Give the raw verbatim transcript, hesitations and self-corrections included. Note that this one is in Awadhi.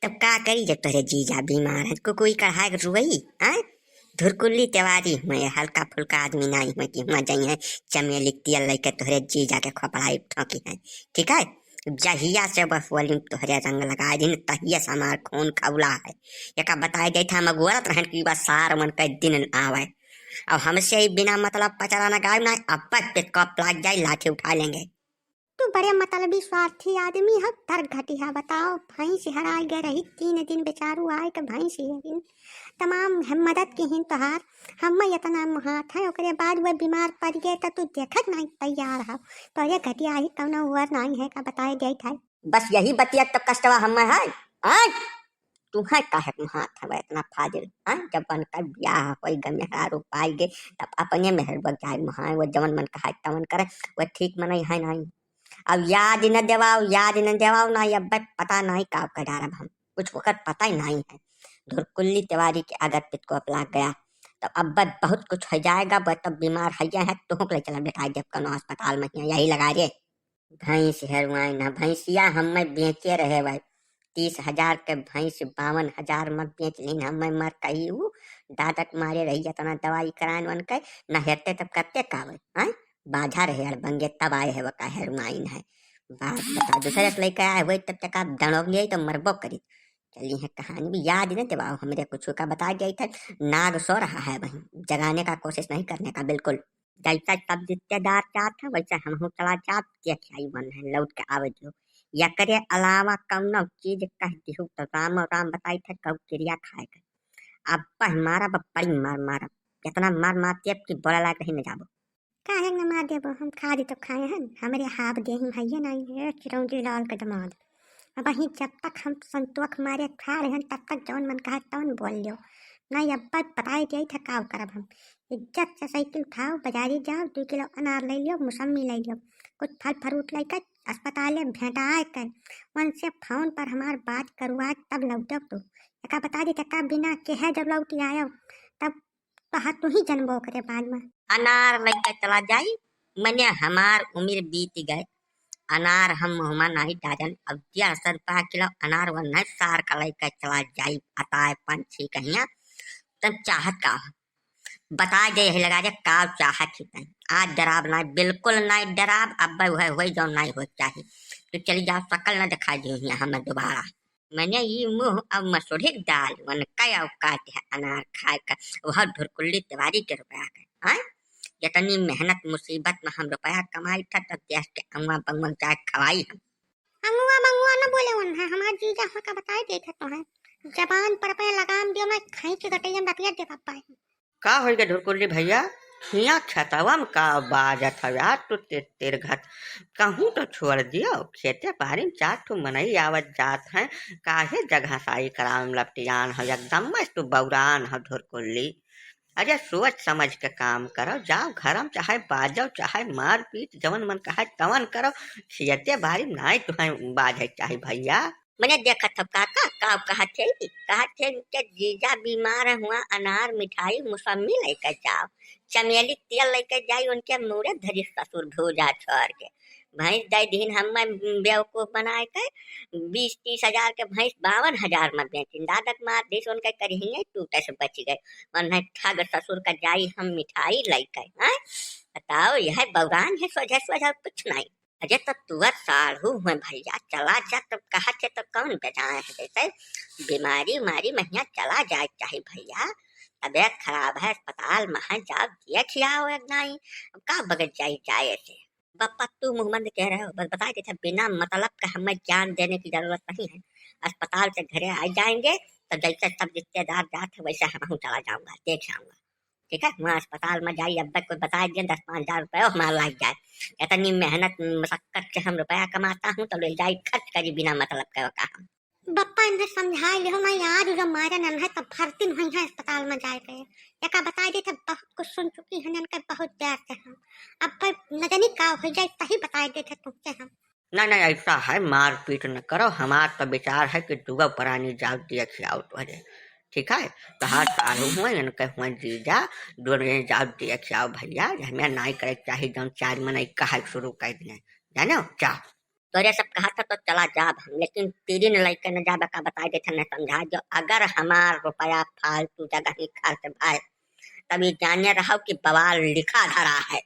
अब का करी जब तोहरे जीजा बीमार है, कुकुई कढ़ाई के रुई, हैं? धुरकुल्ली तिवारी हुए, हल्का फुल्का आदमी नाई हुए कि हुआ जाई है चमेली के तेल लेके तोहरे जीजा के खोपड़ाई ठोकी है, ठीक है? जहिया से बस होली में तोहरे रंग लगाए दिन, तहिया से हमार खून खौला है। एका बताए देत है, हम अगोरत रहन कि बस सार मन के दिन आवे। अब हमसे ही बिना मतलब पचरा न गायब ना, अब पिकअप लाग जाए, लाठी उठा लेंगे। तू बड़े मतलबी स्वार्थी आदमी है, तर घटिया। बताओ, भैंस हराई गए रही, तीन दिन बेचारू आए के भैंस ही दिन तमाम हम मदद की हिन तोहार, हम इतना मुहात है, ओकरे बाद वह बीमार पड़ गए तो तू देखत नहीं तैयार हो, तोरे घटिया ही कौनो और नहीं है का बताए देत है। बस यही बतिया तो कष्टवा हम है। आज तुम्हें काहे के हाथ हवे इतना फाजिल, हाँ? जब उनका ब्याह होई, गमे मेहरारू पाई गे, तब अपने मेहर बग जाए मुहाए, वो जवन मन कहा तवन करे, वो ठीक मनई है नहीं। अब याद न देवाओ, याद न देवाओ ना, अब पता नहीं का का डारब हम, कुछ ओकर पता ही नहीं है। धुरकुल्ली तिवारी के अगर पित को अपलाग गया, तो अब बहुत कुछ हो जाएगा, वह तब बीमार है, है, तुहूँ के ले चला बेटा, जब कौनो अस्पताल में हिया, यही लगा रे। भैंस हेरुआइन है, भैंसिया हमें बेचे रहे भाई, तीस हजार के भैंस बावन हजार में बेच लीन, हमें मर कही ऊ दादा के मारे रही, इतना दवाई कराइन वन के, ना हेरते तब करते का होई, हैं? बाझा रहे यार बंगे, तब आए है वो का हेरुआइन है। बात बता, दूसरे के लेके आए हुए तब तक आप दड़ोग लिए तो मरबो करी। चलिए है कहानी भी याद नहीं दिवाओ, हमरे कुछ का बता गई था, नाग सो रहा है वहीं, जगाने का कोशिश नहीं करने का बिल्कुल। जैसा सब रिश्तेदार जात हैं, वैसे हमहू चला जाब, देख आई वन है, लौट के आवे दियो। एकरे अलावा कौनो चीज कह दिहु तो राम राम बताई थे, कहू किरिया खाए के। अब पह मारब, अब बड़ी मार मारब, इतना मार मार देब कि बोला लायक रही न जाबो। काहे न मार देबो, हम खा दी तो खाए हन, हमरे हाफ देही भैया नहीं है, चिरौंजी लाल के दमाद। अब वहीं जब तक हम संतोख मारे खा रहे हन, तब तक जौन मन कहा तौन बोल लियो। नहीं, अब बताए दिया था, का करब हम। इज्जत से साइकिल उठाओ, बाजारी जाओ, दो किलो अनार ले लियो, मौसम्मी ले लियो, कुछ फल फ्रूट लेकर अस्पताले भेंटाए कर, उनसे फोन पर हमार बात करुआ, तब लौटब तू। एका बता दी, एका बिना केहे जब लौट आयो, तब कहा तू ही जनबो करे बाद में। अनार लेके चला जाई, मने हमार उम्र बीत गए, अनार हम मुँह में नहीं डालन। अब डेढ़ सौ रुपया किलो अनार वन है, सार का लेके चला जाई, अताए पंछी कहिया। तब चाहत का हो? बता दे, यही लगा दे, का चाहत ही तन। आज डराब नहीं, बिल्कुल नहीं डराब। अब वह होई जो नहीं हो चाही। तो चली जाओ, शकल न दिखाई दे यहाँ हमें दोबारा। मने ई मुँह अब मसूरी के दाल, वन का औकात है अनार खाए का, वह धुरकुल्ली तिवारी के रुपया के, हाँ? इतनी मेहनत मुसीबत में हम रुपया कमाई था, तब देश के अमुआ बमुआ जाए खवाई हम। अमुआ बमुआ न बोले वन है, हमार जीजा हुआ का बताए देते तो है, जबान पर पे लगाम दियो, मैं खींच के गटैया में रतिया दे पापा है। का होई गे धुरकुल्ली भैया, हियाँ खेतवा में का बाजत हवे यार तू तिर तिर घट, कहूँ तो छोड़ दियो, खेते बारी में चार ठो मनई आवत जात हैं, काहे जगह साई करावे में लपटियान हो, एकदम मस्त तू बौरान हो धुरकुल्ली। अरे सोच समझ के काम करो, जाओ घर में चाहे बाजो, चाहे मार पीट, जवन मन कहे तवन करो, खेते बारी में नाई तुहें बाजे चाही भैया। मने देखत हव काका, का कहत है कि? कहत है उनके जीजा बीमार हुआ, अनार, मिठाई, मौसम्मी लेके जाओ, चमेली तेल लेके जाई, उनके मूड़े धरी ससुर भूजा छोड़ के। भैंस दे दीन हम बेवकूफ बनाए के, बीस तीस हजार के भैंस बावन हजार में बेचिन, दादक मार दीस, उनके करिहिए टूटे से बच गए। उन्हें ठग ससुर का जाई हम मिठाई लेके, हैं? बताओ, यह बौरान है, सोझे सोझे कुछ नहीं। अरे तो तुअर साढ़ू हुए भैया, चला जा, तब कहा थे तो कौन बेजाए है, जैसे बीमारी उमारी महिया चला जाए चाहे भैया, तबीयत खराब है, अस्पताल में है, जाओ देख आओ एक नाई, अब का बगत जाई जाए से। बप्पा तू मुंह बंद कह रहे हो, बस बता देते, बिना मतलब का हमें ज्ञान देने की जरूरत नहीं है, अस्पताल से घरे आ जाएंगे, तो जैसे सब रिश्तेदार जाते वैसे हम चला जाऊंगा, देख आऊंगा। ठीक है, वहाँ अस्पताल में जाई, अब कोई बता दिया, दस पाँच हजार रुपये हमारा लग जाए, इतनी मेहनत मशक्कत से हम रुपया कमाता हूँ, तो ले जाई खर्च करी बिना मतलब के, कहा। बप्पा इन्हें समझाए लिहो ना यार, जो मारे नन है, तब भर्ती नहीं है अस्पताल में जाए के। एका बताए देते, बहुत कुछ सुन चुकी है, इनके बहुत देर से हम। अब भाई न जानी का हो जाए, सही बताए देते तुमसे हम। नहीं, नहीं, ऐसा है, मारपीट न करो। हमार तो विचार है कि दुगो प्राणी जाओ, देख आओ तोहरे, ठीक है? तोहार साढ़ू हुआ, इनके हुआ जीजा, दोनों जने जाओ, देख आओ भैया, हमें नाई करे के चाही, जौन चार मनई कहा शुरू कर दिए, जानो? जाओ। तोरे सब कहा था तो चला जाब हम, लेकिन तीन लइके न जाबे का बताई देते न समझा जो अगर हमार रुपया फालतू जगह ही खर्च भाई, तब ये जाने रहो कि बवाल लिखा धरा है।